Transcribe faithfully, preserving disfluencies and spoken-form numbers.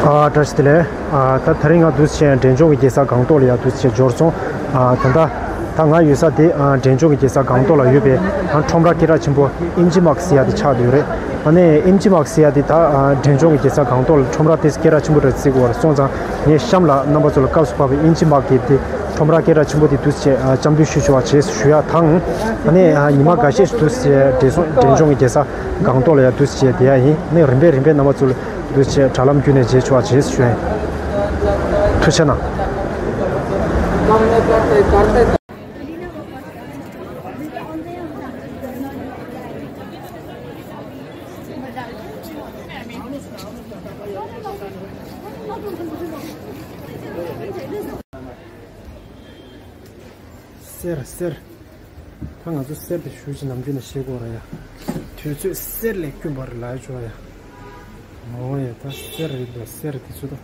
ཨ་བཀྲ་ཤིས་བདེ་ལེགས། ཨ་ད་དེ་རིང་ང་འདུག་སེ་འབྲས་ལྗོངས་ཀྱི་རྒྱལ་ས་སྒང་ཏོག་ལ་ཡ་འདུག་སེ་འབྱོར་སོང་། ཨ་ད་ལྟ་ད་ང་ཡོད་ས་དེ་ཨ་འབྲས་ལྗོངས་ཀྱི་རྒྱལ་ས་སྒང་ཏོག་ལ་ཡོད་པའི་ཨ་ཁྲོམ་ར་སྐད་གྲགས་ཆེན་པོ་ཨེམ་ཆི་མག་ཟེར་ཡ་དེ་ཆགས་བསྡད་ཡོད་རེད། ཨ་ནི་ཨེམ་ཆི་མག་ཟེར་ཡ་དེ་ད་ཨ་འབྲས་ལྗོངས་ཀྱི་རྒྱལ་ས་སྒང་ཏོག་ལ་ཁྲོམ་ར་དེ་སྐད་གྲགས་ཆེན་པོ་རེད་ཟེར་གྱི་ཡོད་རེད། སོང་ཙང་ངས་གཤམ་ལ་རྣམ་པ་ཚོ་ལ་སྐབས་སུ་བབས་པའི་ཨེམ་ཆི་མག་གི་དེ་ཁྲོམ་ར་སྐད་གྲགས་ཆེན་པོ་དེ་འདུག་སེ་ཨ་འཆམ་མཐུན་ཞུ་ཆོག་པ་བྱེད་ཞུ་ཡ་དང་། ཨ་ནི་ཨ་ཉི་མ་འགའ་ཤས་ཤིག་འདུག་སེ་འབྲས་སོང་འབྲས་ལྗོངས་ཀྱི་རྒྱལ་ས་སྒང་ཏོག་ལ་ཡ་འདུག་སེ་བསྡད་ཡ་ཡིན། ཨ་ནི་རིམ་པས་རིམ་པས་རྣམ་པ་ཚོ་ལ་འདུག་སེ་དྲ་ལམ་བརྒྱུད་ནས་མཇལ་ཆོག་པ་བྱེད་ཞུ་ཡ་ཡིན། ཐུགས་རྗེ་གནང་། གསེར་གསེར། ད་ང་ཚོ་གསེར་དེ་ཞུ་ཅིག་ནམ་རྒྱུན་ནས་བཤད་དགོས་ར་ཡ། དུས་ཚོད་གསེར་ལས་དཀོན་པ་རེད་ལབ་ཆོག་ཡ། འོ་ཡ་ད་གསེར་རེད་འདུག་གསེར་དེ་ཚོ་ད།